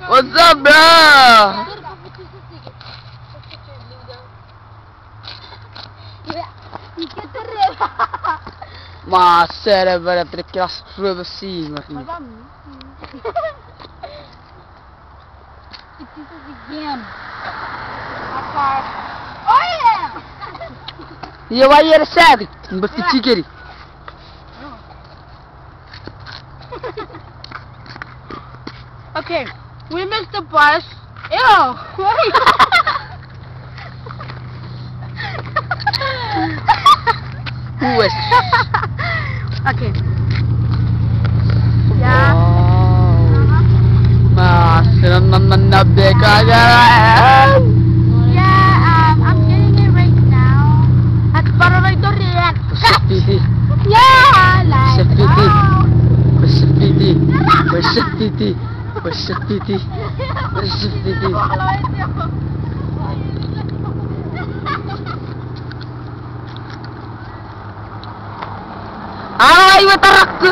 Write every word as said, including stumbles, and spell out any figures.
What's up, bro? Ma sere bere trik kiras rubber seam. It is again. Oh yeah! Ye wa yer sadi, but the chicken. Okay, we missed the bus. Ew. Who is? Okay. Yeah. Wow. Ma, sira na na na beka gara. Yeah, um, I'm getting it right now. At para right there. Sepiti. Yeah, like, Sepiti. Wow. Sepiti. Sepiti. Wesepiti. Wesepiti. Ai, we tarakku.